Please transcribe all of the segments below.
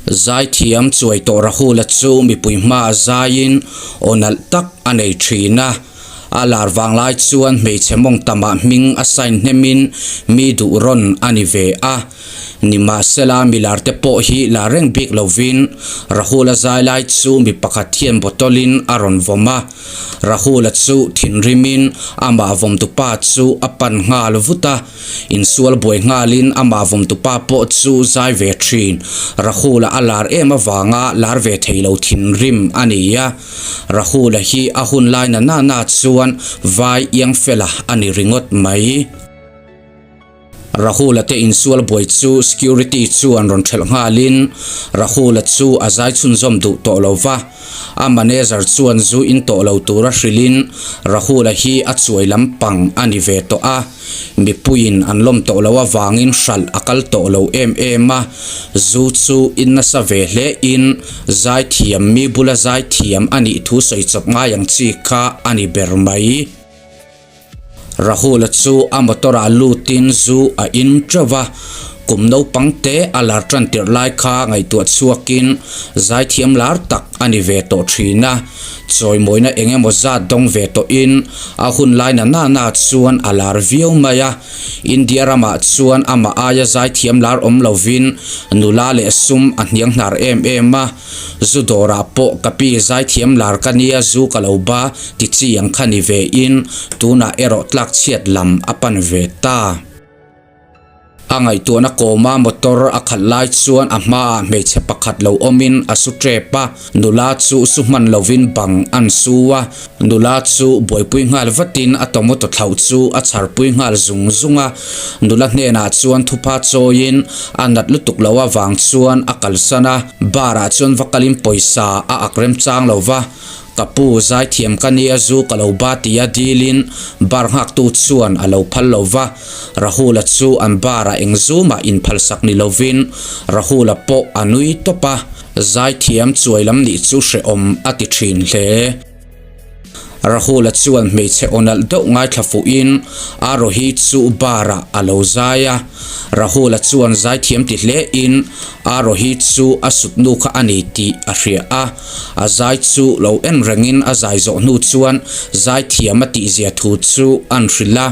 Zaithiam chuai tawh Rahula chu mipui hmaah zaiin aw nalh tak a nei thin a. A lar vang lai chuan hmeichhe mawng tamah hming a sign hnemin mi duh rawn a ni ve a. Nimahsela milar te pawh hi lar reng bik lovin Rahula zai lai chu mi pakhat hian bottle in a rawn vawm a. Rahula chu thinrimin amah vawmtupa chu a pan nghal vut a. Insual buai nghalin amah vawmtupa pawh chu zai ve thin. Rahula a lar em avanga lar ve thei lo thinrim a ni a. Rahula hi a hun lai na na na chuan vai iang fela a ni ringawt mai. Rahula te insual buai chu security chuan rawn thelh nghalin Rahula chu a zai chhunzawm duh tawh lo va. A manager chuan zu in tawh lo tura hrilhin Rahula hi a chuai lampang a ni ve tawh a. Mipuiin an lawm tawh loh avangin hralh a kal tawh lo em em a, zu chu in nasa ve hle in zaithiam mi bula zaithiam a nih thu sawi chawp ngai ang chi kha a ni ber mai. Rahul-a chu a motor ah lutin zu a in teuh a, kum naupang te a lar tan tirh lai kha ngaihtuah chhuakin zaithiam lar tak a ni ve tawh thin a. Chawimawina eng emaw zat dawng ve tawhin a hun lai na na na chuan a lar viau mai a. India ramah chuan amah aia zaithiam lar awm lovin nula leh sum a hniang hnar em em a. Zu dawrah pawh ka pi zaithiam lar ka nia zu ka lo ba ti chi ang kha ni ve in tunah erawh tlak chhiat lam a pan ve ta. A ngaihtuahna kawma motor a khalh lai chuan a hmaah hmeichhe pakhat lo awmin a su tep a, nula chu su hman lovin bang an su a, nula chu buaipui nghal vatin a tomato thlauh chu a chharpui nghal zung zung a, nula hnenah chuan thupha chawiin a nat lutuk loh avang chuan a kalsan a, bar ah chuan va kalin pawisa a ak remchang lo va. Ka pu, zaithiam ka nia zu ka lo ba tia dilin bar nghaktu chuan a lo phal lo va. Rahula chu an bar-ah eng zu mah inphalsak ni lovin Rahula pawh a nui tawp a, zaithiam chuai lam nih chu hrehawm a ti thin hle. Rahula chuan hmeichhe aw nalh deuh ngaithla fuhin Arohi chu bar-ah a lo zai a. Rahula chuan zaithiam ti hlein Arohi chu a sutnu kha a ni tih a hria a. A zai chu lo en rengin a zai zawh hnu chuan zaithiam a tihzia thu chu an hrilh a.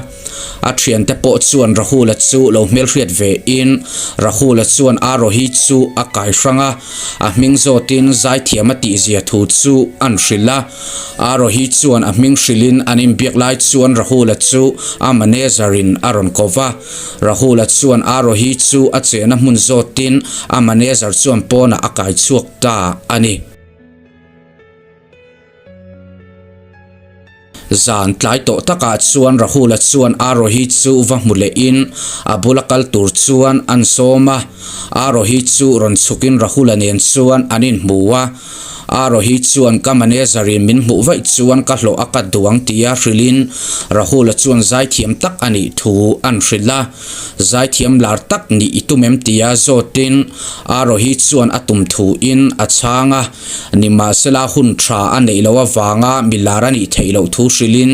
A thiante pawh chuan Rahula chu lo hmelhriat vein Rahula chuan Arohi chu a kai hrang a, a hming zawtin zaithiam a tihzia thu chu an hrilh a. Arohi chuan a hming hrilhin an inbiak lai chuan Rahula chu a manager in a rawn ko va. Rahula chuan Arohi chu a chehna hmun zawtin a manager chuan pawnah a kai chhuak ta a ni. Zan tlai tawh takah chuan Rahula chuan Arohi chu va hmu lehin a bula kal tur chuan an sawm a. Arohi chu rawn chhukin Rahula nen chuan an inhmu a. Arohi chuan ka manager in min hmuh vaih chuan ka hlawh a kat duh ang tia hrilhin Rahula chuan zaithiam tak a nih thu an hrilh a. Zaithiam lar tak nih i tum em tia zawtin Arohi chuan a tum thuin a chhang a. Nimahsela hun tha a neih loh avanga mi lar a nih theih loh thu hrilhin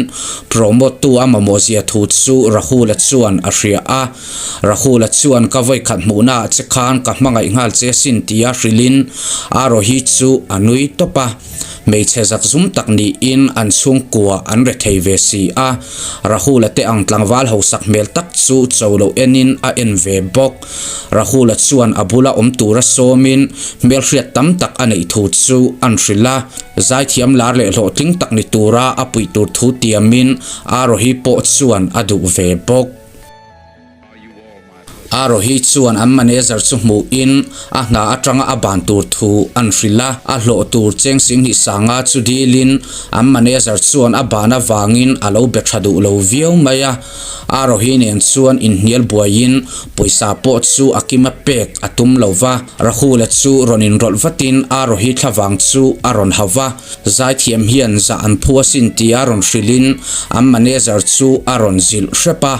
promote tu a mamawh zia thu chu Rahula chuan a hria a. Rahula chuan ka vawikhat hmuhna ah che khan ka hmangaih nghal che sin tia hrilhin Arohi chu a nui tawp a. Hmeichhe zakzum tak niin an chhungkua an re thei ve si a, Rahula te ang tlangval hausak hmel tak chu cho loh enin a en ve bawk. Rahula chuan a bula awm tura sawmin hmelhriat tam tak a neih thu chu an hrilh a, zaithiam lar leh hlawhtling tak ni tura a puih tur thu tiamin Arohi pawh chuan a duh ve bawk. Arohi chuan an manager chu hmuhin a hna atanga a ban tur thu an hrilh a, a hlawh tur cheng Singhnih Sanga chu dilin an manager chuan a ban avangin a lo be tha duh lo viau mai a. Arohi nen chuan inhnial buaiin pawisa pawh chu a kima pek a tum lo va, Rahula chu rawn inrawlh vatin Arohi thlavang chu a rawn hau va. Zaithiam hian zah an phu asin tia rawn hrilhin an manager chu a rawn zilh hrep a,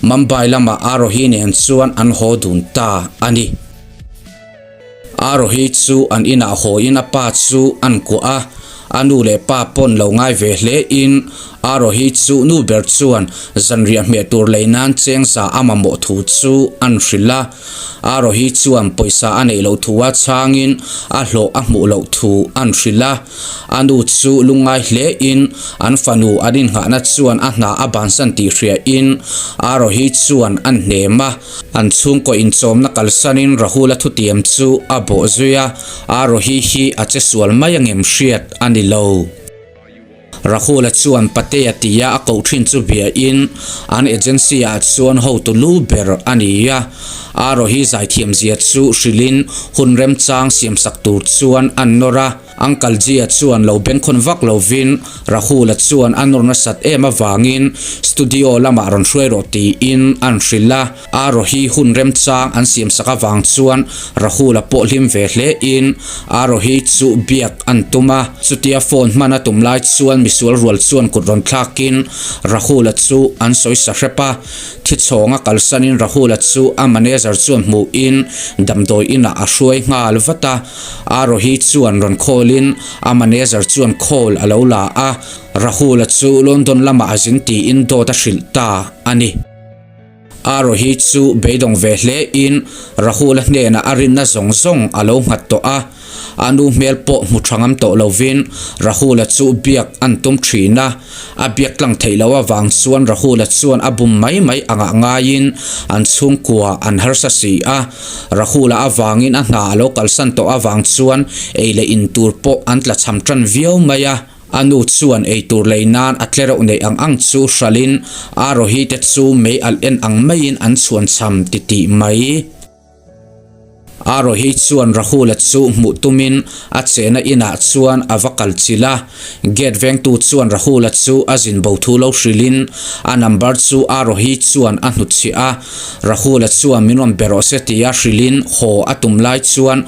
Mumbai lamah Arohi nen chuan an haw dun ta a ni. Arohi chu an inah hawiin a pa chu an kuah a, a nu leh pa pawn lo ngai ve hle in Arohi chu nu ber chuan zanriah hmeh tur lei nan cheng za a mamawh thu chu an hrilh a. Arohi chuan pawisa a neih loh thu a chhangin a hlawh a hmuh loh thu an hrilh a. A nu chu lungngai hle in an fanu an innghahna chuan a hna a bansan tih hria in Arohi chuan an hnem a. An chhungkaw inchawmna kalsanin Rahul-a thutiam chu a bawh zui a, Arohi hi a che sual mai angem hriat a ni lo. Rahul-a chuan Patea tia a koh thin chu biain an agency ah chuan hotu lu ber a ni a, Arohi zaithiam zia chu hrilhin hun remchang siamsak tur chuan an nawr a. Uncle Jia chuan lo bengkhawn vak lovin Rahul-a chuan a nawr nasat em avangin studio lamah rawn hruai rawh tiin an hrilh a. Arohi hun remchang an siamsak avang chuan Rahul-a pawh hlim ve hle in Arohi chu biak an tum a. Chutia phone hman a tum lai chuan misual rual chuan kut rawn thlakin Rahul-a chu an sawi sa hrep a. Thi chhawnga kalsanin Rahul-a chu a manager chuan hmuhin damdawi inah a hruai nghal vat a. Arohi chuan rawn call-in a manager chuan call a lo la a, Rahul-a chu London lamah a zin tiin dawt a hrilh ta a ni. Arohi chu beidawng ve hlein Rahul-a hnenah a rinna zawng zawng a lo nghat tawh a, a nu hmel pawh hmu tha ngam tawh lovin Rahul-a chu biak an tum thin a. A biak tlang theih loh avang chuan Rahul-a chuan a bum mai mai angah ngaiin an chhungkua an harsa si a. Rahul-a avangin a hna a lo kalsan tawh avang chuan ei leh in tur pawh an tla cham tan viau mai a. A nu chuan ei tur lei nan a tlereuh neih ang ang chu hralhin Arohi te chu mei alh en ang maiin an chhuan cham titih mai. Arohi chuan Rahul-a chu hmuh tumin a chehna inah chuan a va kal chilh a. Gate vengtu chuan Rahul-a chu a zin bo thu lo hrilhin a number chu Arohi chuan a hnutchhiah a. Rahul-a chuan min rawn be rawh se tia hrilhin haw a tum lai chuan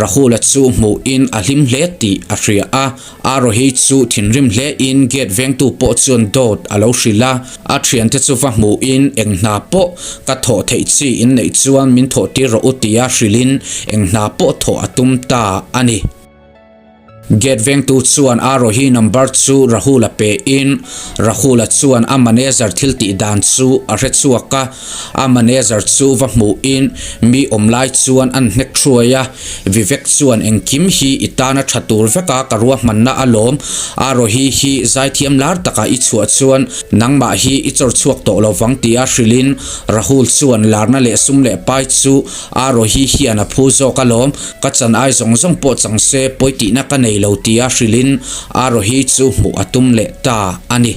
Rahul-a chu hmuhin a hlim hle tih a hria a. Arohi chu thinrim hle in gate vengtu pawh chuan dawt a lo hrilh a, a thiante chu va hmuh in eng hna pawh ka thawh theih chi in neih chuan min thawh tir rawh u tia hrilh in eng hna pawh thawh a tum ta a ni. Gate vengtu chuan Arohi number chu Rahul a pe in Rahul a chuan a manager thil tih dan chu a hre chhuak a, A manager chu va hmuh in mi awm lai chuan an hnek thuai a, Vivek chuan engkim hi i tana tha tur vek a ka ruahmanna a lawm, Arohi hi zaithiam lar takah i chhuah chuan nangmah hi i chawr chhuak tawh lo vang tia hrilh in Rahul chuan larna leh sum leh pai chu Arohi hian a phu zawk a lawm, ka chan ai zawng zawng pawh chang se pawi tihna ka nei lo tia hrilh in Arohi chu hmuh a tum leh ta a ni.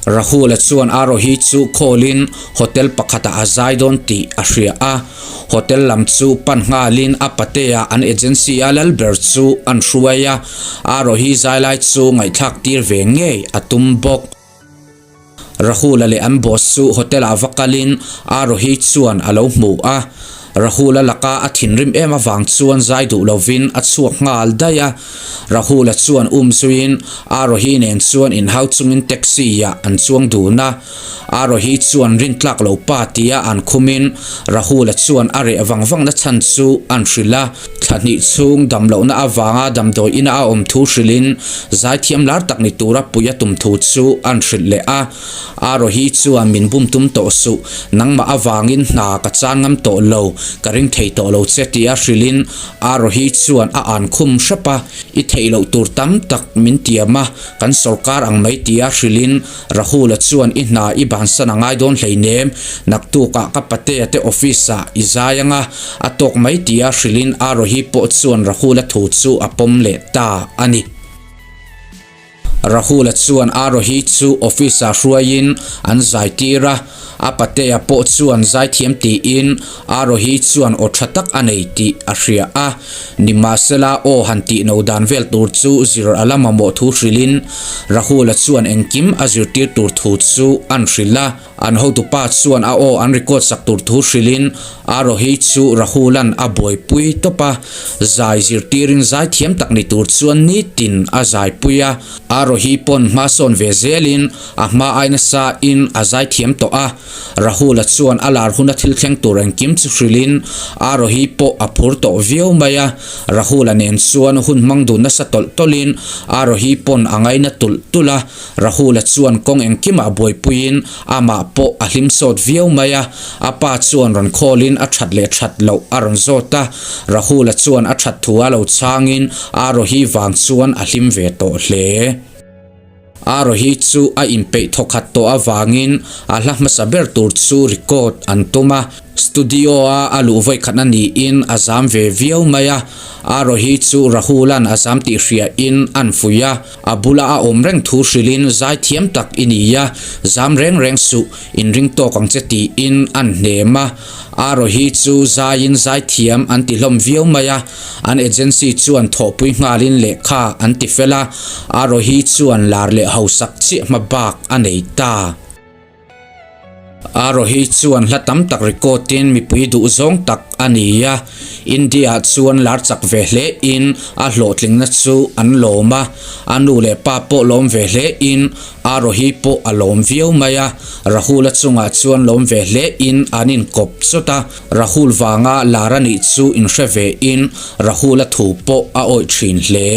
Rahul-a chuan Arohi chu call-in hotel pakhatah a zai dawn tih a hria a. Hotel lam chu pan nghalin a patea an agency-a lal ber chu an hruai a, Arohi zai lai chu ngaihthlak tir ve ngei a tum bawk. Rahul-a leh an boss chu hotel-ah va kalin Arohi chuan a lo hmu a. Rahul-a laka a thinrim em avang chuan zai duh lovin a chhuak nghal daih a. Rahul-a chuan um zuiin Arohi nen chuan inhau chungin taxi-ah an chuang dun a. Arohi chuan rintlak lo pa tia an khumin Rahul-a chuan a reh vang vangna chhan chu an hrilh a. Thla hnih chhung damlohna avanga damdawi ina a awm thu hrilhin zaithiam lar tak ni tura pui a tum thu chu an hrilh leh a. Arohi chuan min bum tum tawh suh, nangmah avangin hna ka chan ngam tawh lo, ka ring thei tawh lo che tia hrilhin Arohi chuan a an khum hrep a, i theih loh tur tam tak min tiam a, kan sawrkar ang mai tia hrilhin Rahul-a chuan i hna i bansan a ngai dawn hleinem, naktukah ka patea te office ah i zai anga a tawk mai tia hrilhin Arohi pawh chuan Rahul-a thu chu a pawm leh ta a ni. Rahul-a chuan Arohi chu office-ah hruaiin an zai tir a, a patea pawh chuan zaithiam tiin Arohi chuan aw tha tak a nei tih a hria a. Nimahsela aw han tih no dan vel tur chu zir a la mamawh thu hrilhin Rahul-a chuan engkim a zirtir tur thu chu an hrilh a. An hotupa chuan a aw an record sak tur thu hrilhin Arohi chu Rahul-a'n a buaipui tawp a, zai zirtirin zaithiam tak ni tur chuan nitin a zaipui a. Arohi pawn hma sawn ve zelin a hma ai nasa in a zaithiam tawh a. Rahul-a chuan a lar huna thil thleng tur engkim chu hrilhin Arohi pawh a phur tawh viau mai a. Rahul-a nen chuan hun hmang dun nasa tawlh tawlhin Arohi pawn a ngaina tulh tulh a. Rahul-a chuan kawng engkimah buaipuiin amah pawh a hlim sawt viau mai a. A pa chuan rawn khawlin a that leh that loh a rawn zawt a. Rahul-a chuan a that thu a lo chhangin Arohi vang chuan a hlim ve tawh hle. Arohi chu a inpeih thawkhat tawh avangin a hla hmasa ber tur chu record an tum a, studio-a a luh vawikhatna niin a zam ve viau mai a. Arohi chu Rahul-a'n a zam tih hriain an fuih a, a bula a awm reng thu hrilhin zaithiam tak i ni a, zam reng reng suh, inring tawk ang che tiin an hnem a. Arohi chu zaiin zaithiam an ti hlawm viau mai a. An agency chuan thawhpui nghalin lehkha an ti fel a, Arohi chuan lar leh hausak chiah hma bak a nei ta. Arohi chuan hla tam tak record in mipui duh zawng tak a ni a, India ah chuan lar chak ve hle in a hlawhtlingna chu an lawm a, a nu leh pa pawh lawm ve hle in Arohi pawh a lawm viau mai a, Rahul-a chungah chuan lawm ve hle in an inkawp chawt a. Rahul vanga lar a nih chu inhre ve in Rahul-a thu pawh a awih thin hle.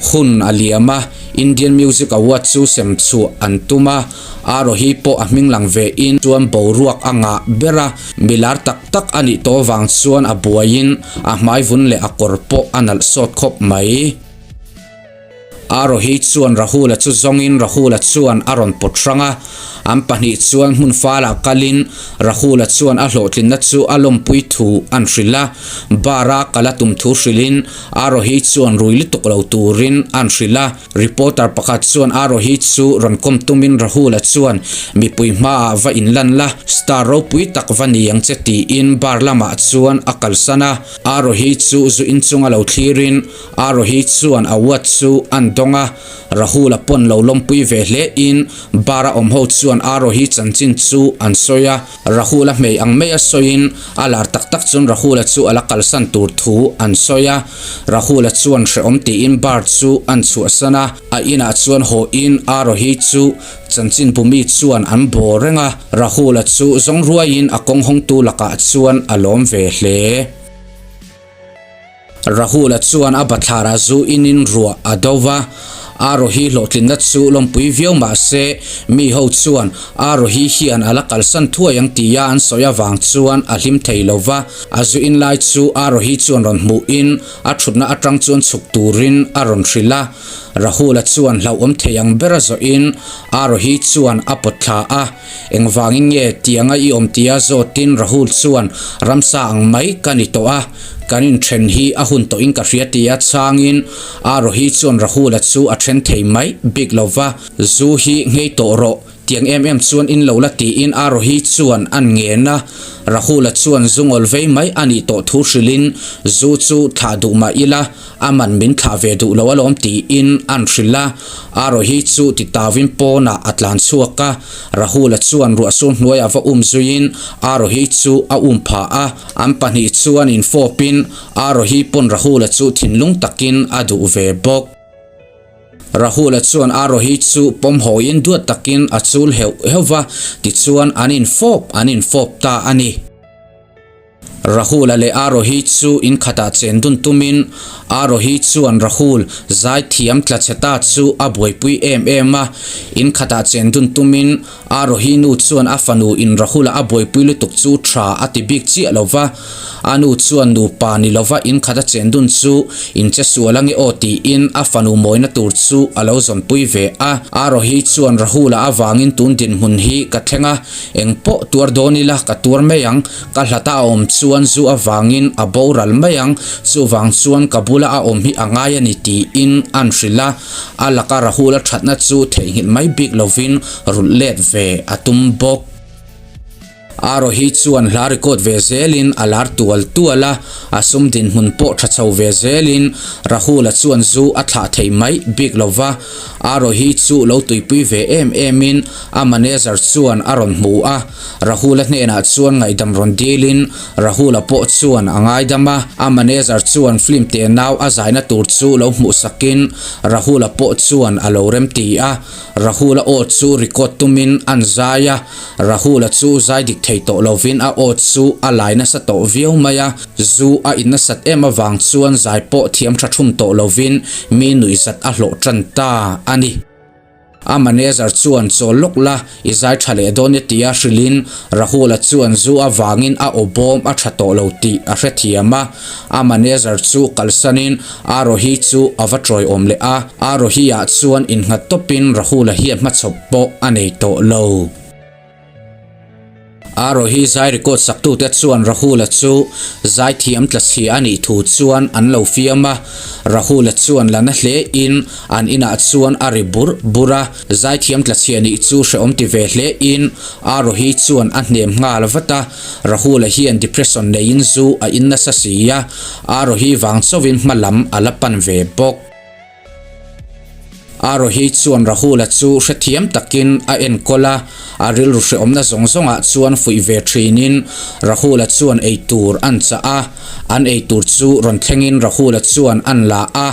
Hun a liam a, Indian Music Award chu sem chhuah an tum a, Arohi pawh a hming lang ve in chuan boruak a ngah ber a, mi lar tak tak a nih tawh vang chuan a buaiin a hmai vun leh a kawr pawh a nalh sawt khawp mai. Arohi chuan Rahul-a chu zawngin Rahul-a chuan a rawn pawt hrang a, an pahnih chuan hmun falah kalin Rahul-a chuan a hlawhtlinna chu a lawmpui thu an hrilh a, bar-a kal a tum thu hrilhin Arohi chuan rui lutuk lo turin an hrilh a. Reporter pakhat chuan Arohi chu rawn kawm tumin Rahul-a chuan mipui hmaah va inlan la, star ropui tak va ni ang che tiin bar lamah chuan a kalsan a. Arohi chu zu inchunga lo thlirin Arohi chuan a watch chu an dawng a, Rahul-a pawn lo lawmpui ve hle in bar a awm ho chuan Arohi chanchin chu an sawi a, Rahul-a hmei ang mai a sawiin a lar tak tak chuan Rahul-a chu a la kalsan tur thu an sawi a, Rahul-a chuan hrehawm tiin bar chu an chhuahsan a, a inah chuan haw in Arohi chu chanchin bumi chuan an bawr reng a, Rahul-a chu zawng ruaiin a kawng hawngtu lakah chuan a lawm ve hle. Rahul-a chuan a bathlarah zu inin ruah a do va, Arohi hlawhtlinna chu lawmpui viau mah se, mi ho chuan Arohi hian a la kalsan thuai ang tia an sawi avang chuan a hlim thei lo va. A zu in lai chu Arohi chuan rawn hmuhin a thutna atang chuan chhuk turin a rawn hrilh a. Rahul-a chuan hlauhawm thei ang bera zawhin Arohi chuan a pawt thla a. Engvangin nge tianga i awm tia zawtin Rahul chuan ramsa ang mai ka ni tawh a, kan inthen hi a hun tawhin ka hria tia chhangin Arohi chuan Rahul-a chu a then thei mai bik lo va, zu hi nghei tawh rawh, tiang em em chuan in lo la tiin Arohi chuan an ngen a, Rahul-a chuan zu ngawl vei mai a nih tawh thu hrilhin zu chu thlah duh mah ila, A man min thlah ve duh lo alawm tiin an hrilh a, Arohi chu ti tauin pawnah a tlan chhuak a, Rahul-a chuan ruahsur hnuaiah va um zuiin Arohi chu a um pha a, an pahnih chuan infawpin Arohi pawn Rahul-a chu thinlung takin a duh ve bawk. Rahul-a chuan Arohi chu pawm hawiin duat takin a chul heuh heuh va, tichuan an infawp an infawp ta a ni. Rahul-a leh Arohi chu in khatah chen dun tumin Arohi chuan Rahul zaithiam tla chhe ta chu a buaipui em em a. In khatah chen dun tumin Arohi nu chuan a fanu in Rahul-a a buaipui lutuk chu tha a ti bik chiah lo va. A nu chuan nupa ni lova in khata chen dun chu in che sual ange aw tiin a fanu mawina tur chu a lo zawnpui ve a. Arohi chuan Rahul-a avangin tun dinhmun hi ka thleng a, Eng pawh tuar dawn ila ka tuar mai ang, ka hlata a awm chuan zu avangin a boral mai ang, chuvang chuan ka bula a awm hi a ngai a ni tiin an hrilh a, a laka Rahul a thatna chu theihnghilh mai bik lovin rulh let ve a tum bawk. Arohi chuan hla record ve zelin a lar tual tual a, a sum dinhmun pawh tha chho ve zelin Rahul-a chuan zu a thlah thei mai bik lova. Arohi chu lo tuipui ve em em in a manager chuan a rawn hmu a, Rahul-a hnenah chuan ngaihdam rawn dilin Rahul-a pawh chuan a ngaidam a, a manager chuan film te nau a zaina tur chu lo hmuh sakin Rahul-a pawh chuan a lo remti a, Rahul-a aw chu record tumin an zai a, Rahul-a chu zai dik thei tawh lovin a aw chu a lai nasa tawh viau mai a, zu a in nasat em avang chuan zai pawh thiam tha thum tawh lovin mi nuihzat a hlawh tan ta a ni. A manager chuan chawl lawk la, i zai tha leh dawn e tia hrilhin Rahul-a chuan zu avangin a aw bawm a tha tawh lo tih a hrethiam a, a manager chu kalsanin Arohi chu a va tawiawm leh a, Arohi-ah chuan innghat tawpin Rahul-a hian hmachhawp pawh a nei tawh lo. Arohi zai record saktute chuan Rahul-a chu zaithiam tla chhia a nih thu chuan an lo fiam a, Rahul-a chuan la na hle in an inah chuan a ri burh burh a, zaithiam tla chhia nih chu hrehawm ti ve hle in Arohi chuan a hnem nghal vat a, Rahul-a hian depression neiin zu a in nasa si a, Arohi vang chauhin hma lam a la pan ve bawk. Arohi chuan Rahul-a chu hrethiam takin a enkawl a, a rilru hrehawmna zawng zawngah chuan fuih ve thinin Rahul-a chuan eitur an chah a, an eitur chu rawn thlengin Rahul-a chuan an la a,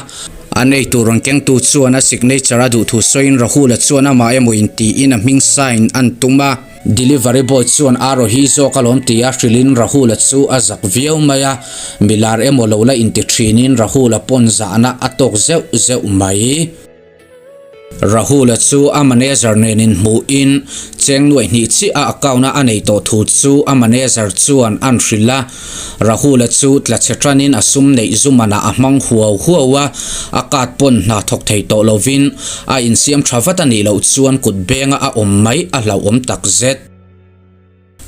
an eitur rawn kengtu chuan a signature a duhthu sawiin Rahul-a chuan amah emaw intiin a hming sign an tum a. Delivery boy chuan Arohi zawk alawm tia hrilhin Rahul-a chu a zak viau mai a, milar emaw lo la inti thinin Rahul-a pawn zahna a tawk zeuh zeuh mai. Rahul-a chu a manager nen inhmuhin cheng nuaih hnih chiah a account a a nei tawh thu chu a manager chuan an hrilh a, Rahul-a chu tla chhe tanin a sum neih zu manah a hmang huau huau a, a card pawn hna thawk thei tawh lovin a insiam tha vat a nih loh chuan kut benga a awm mai a hlauhawm tak zet.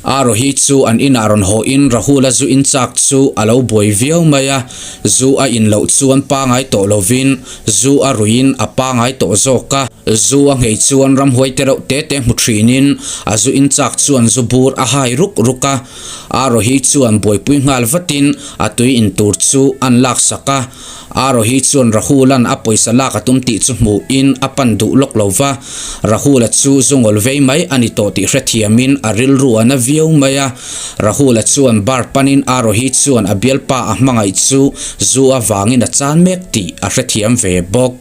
Arohi chu an inah rawn hawhin Rahul-a zu in chak chu a lo buai viau mai a, zu a in loh chuan pangai tawh lovin zu a ruiin a pangai tawh zawk a, zu a nghei chuan ramhuai te reuh te te hmu thinin a zu in chak chuan zu bur a hai ruk ruk a. Arohi chuan buaipui nghal vatin a tui in tur chu an lak sak a. Arohi chuan Rahul-a'n a pawisa lak a tum tih chu hmuhin a pan duh lawk lo va. Rahul-a chu zungawl vei mai a ni tawh tih hrethiamin a rilru a na viau mai a. Rahul-a chuan bar panin Arohi chuan a bialpa a hmangaih chu zu avangin a chan mek tih a hrethiam ve bawk.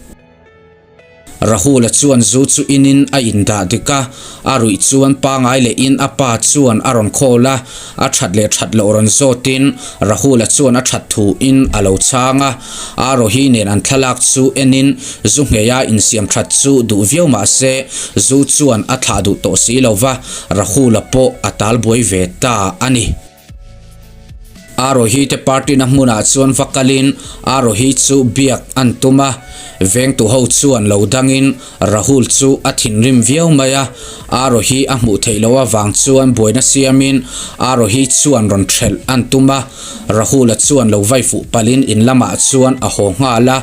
Rahul-a chuan zu chu inin a indah dik a, a ruih chuan pangai lehin a pa chuan a rawn call a, a that leh that loh rawn zawtin Rahul-a chuan a that thuin a lo chhang a. Arohi nen an thlalak chu enin zu ngheia insiam that chu duh viau mah se zu chuan a thlah duh tawh si lo va, Rahul-a pawh a talbuai ve ta a ni. Arohi te party na hmunah chuan va kalin Arohi chu biak an tum a, vengtu ho chuan lo dangin Rahul chu a thinrim viau mai a, Arohi a hmuh theih loh avang chuan buaina siamin Arohi chuan rawn thelh an tum a, Rahul-a chuan lo vai fuh palhin in lamah chuan a haw nghal a,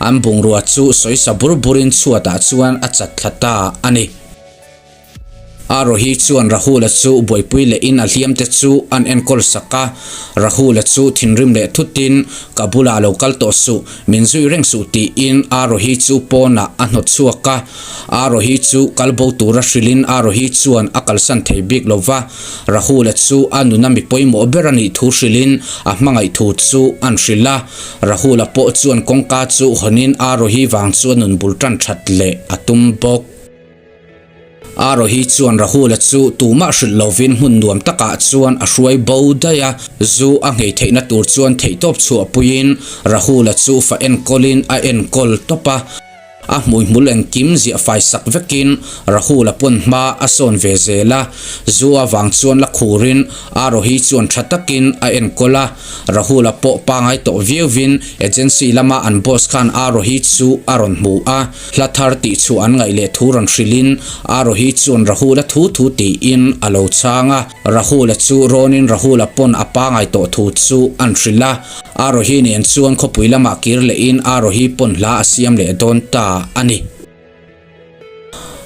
an bungrua chu sawisa bur burin chhuatah chuan a chat thla ta a ni. Arohi chuan Rahul-a chu buaipui lehin a hliamte chu an enkawl sak a. Rahul-a chu thinrim leh thutin, Ka bulah lo kal tawh suh, min zui reng suh tiin Arohi chu pawnah a hnawt chhuak a. Arohi chu kal bo tura hrilhin Arohi chuan a kalsan thei bik lo va. Rahul-a chu a nuna mi pawimawh ber a nih thu hrilhin a hmangaih thu chu an hrilh a. Rahul-a pawh chuan kawngka chu hawnin Arohi vang chuan nun bul tan that leh a tum bawk. Arohi chuan Rahul-a chu tumah hrilh lovin hmun nuam takah chuan a hruai bo daih a, zu a nghei theihna tur chuan theihtawp chhuahpuiin Rahul-a chu fa enkawlin a enkawl tawp a. A hmuihmul engkim ziah fai sak vekin Rahul-a pawn hma a sawn ve zel a, zu avang chuan la khurin Arohi chuan tha takin a enkawl a. Rahul-a pawh pangai tawh viauvin agency lama an boss khan Arohi chu a rawn hmu a. Hla thar tih chu an ngaih leh thu rawn hrilhin Arohi chuan Rahul-a thu thu tiin a lo chhang a. Rahul-a chu rawnin Rahul-a pawn a pangai tawh thu chu an hrilh a. Arohi nen chuan khawpui lamah kir lehin Arohi pawn hla a siam leh dawn ta a ni.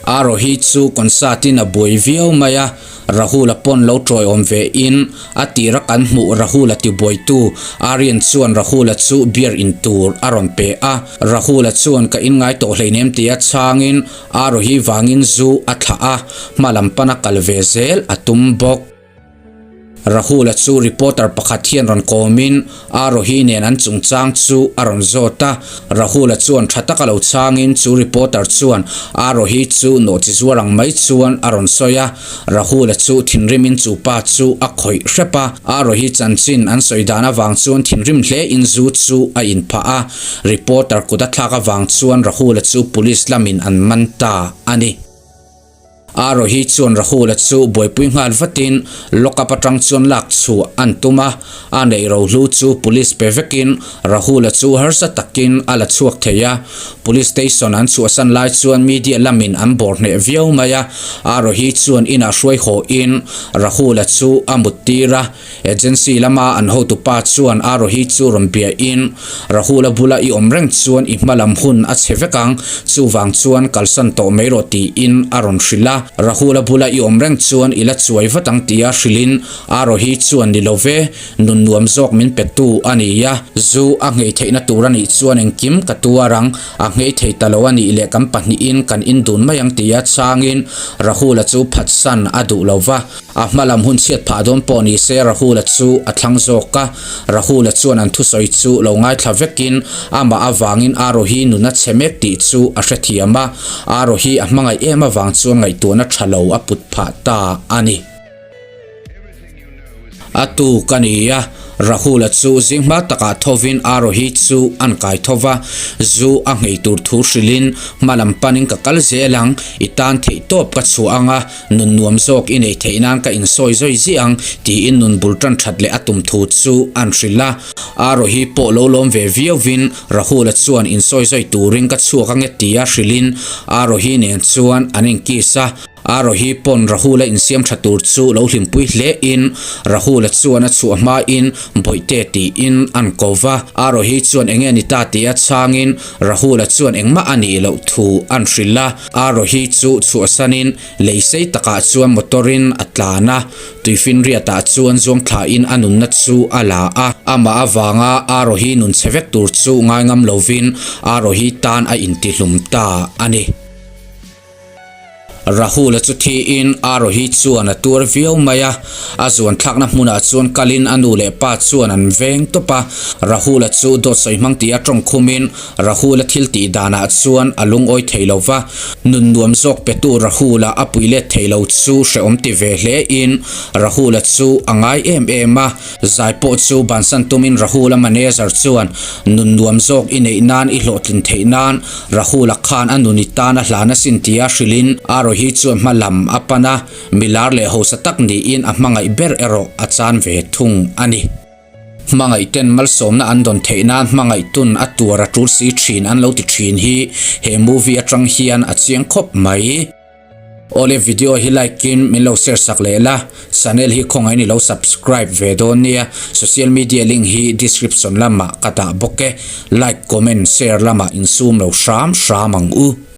Arohi chu concert in a buai viau mai a, Rahul-a pawn lo tawiawm ve in a tira kan hmuh Rahul-a tibuaitu Aryan chuan Rahul-a chu beer in tur a rawn pe a, Rahul-a chuan ka in ngai tawh hleinem tia chhangin Arohi vangin zu a thlah a, hma lam pana kal ve zel a tum bawk. Rahul-a chu reporter pakhat hian rawn kawmin Arohi nen an chungchang chu a rawn zawt a. Rahul-a chuan tha taka lo chhangin chu reporter chuan Arohi chu nawhchi zuar ang mai chuan a rawn sawi a. Rahul-a chu thinrimin chu pa chu a khawih hrep a. Arohi chanchin an sawi dan avang chuan thinrim hlein zu chu a inphah a. Reporter kut a thlak avang chuan Rahul-a chu police lamin an man ta a ni. Arohi chuan Rahul-a chu buaipui nghal vatin lock-up atang chuan lak chhuah an tum a, a neih rohlu chu police pe vekin Rahul-a chu harsa takin a la chhuak thei a. Police station an chhuahsan lai chuan media lamin an bawr hneh viau mai a, Arohi chuan inah hruai hawhin Rahul-a chu a muttir a. Agency lama an hotupa chuan Arohi chu rawn biahin, Rahul-a bula i awm reng chuan i hma lam hun a chhe vek ang, chuvang chuan kalsan tawh mai rawh tiin a rawn hrilh a. Rahul-a bula i awm reng chuan i la chuai vat ang tia hrilhin Arohi chuan ni lo ve, nun nuam zawk min petu a ni a, zu a nghei theihna tur a nih chuan engkim ka tuar ang, a nghei thei ta lo a nih leh kan pahnihin kan indun mai ang tia chhangin Rahul-a chu phatsan a duh lo va. A hma lam hun chhiat phah dawn pawh ni se Rahul-a chu a thlang zawk a. Rahul-a chuan an thusawi chu lo ngaithla vekin amah avangin Arohi nun a chhe mek tih chu a hrethiam a. Arohi a hmangaih em avang chuan ngaihtuahna tha lo a put phah ta a ni. A tuk a ni a, Rahul-a chu zing hma takah thovin Arohi chu an kai tho va, zu a nghei tur thu hrilhin hma lam panin ka kal zel ang, i tan theih tawp ka chhuah ang a, Nun nuam zawk i nei theih nan ka insawi zawi ziah ang, tiin nun bul tan that leh a tum thu chu an hrilh a. Arohi pawh lo lawm ve viauvin Rahul-a chuan insawi zawi turin ka chhuak ange tia hrilhin Arohi nen chuan an inkiss a. Arohi pawn Rahul-a insiam tha tur chu lo hlimpui hlein Rahul-a chuan a chhuah hmain Bawihte tiin an ko va. Arohi chuan enge ni ta tia chhangin Rahul-a chuan engmah a nih loh thu an hrilh a. Arohi chu chhuahsanin lei sei takah chuan motor-in a tlan a, tuifinriatah chuan zuang thlain a nunna chu a la a. Amah avanga Arohi nun chhe vek tur chu ngaingam lovin Arohi tan a intihlum ta a ni. Rahul-a chu thiin Arohi chuan a tuar viau mai a, a zuan thlakna hmunah chuan kalin a nu leh pa chuan an veng tawp a. Rahul-a chu dawt sawi hmang tia tawng khumin Rahul-a thil tih danah chuan a lungawi thei lo va, nun nuam zawk petu Rahul-a a pui let thei lo chu hrehawm ti ve hlein Rahul-a chu a ngai em em a. Zai pawh chu bansan tumin Rahul-a manager chuan nun nuam zawk i neih nan i hlawhtlin theih nan Rahul-a khan a nun i tan a hlan asin tia hrilhin Arohi chuan hma lam a pan a, milar leh hausa tak niin a hmangaih ber erawh a chan ve thung a ni. Hmangaihten malsawmna an dawn theih nan hmangaihtun a tuar a tul si thin an lo ti thin hi he movie atang hian a chiang khawp mai. Awle video hi like in min lo share sak leh la, channel hi khawngaih in i lo subscribe ve dawn nia, social media link hi description lamah ka dah bawk e, like comment share lamah insum lo hram hram ang u.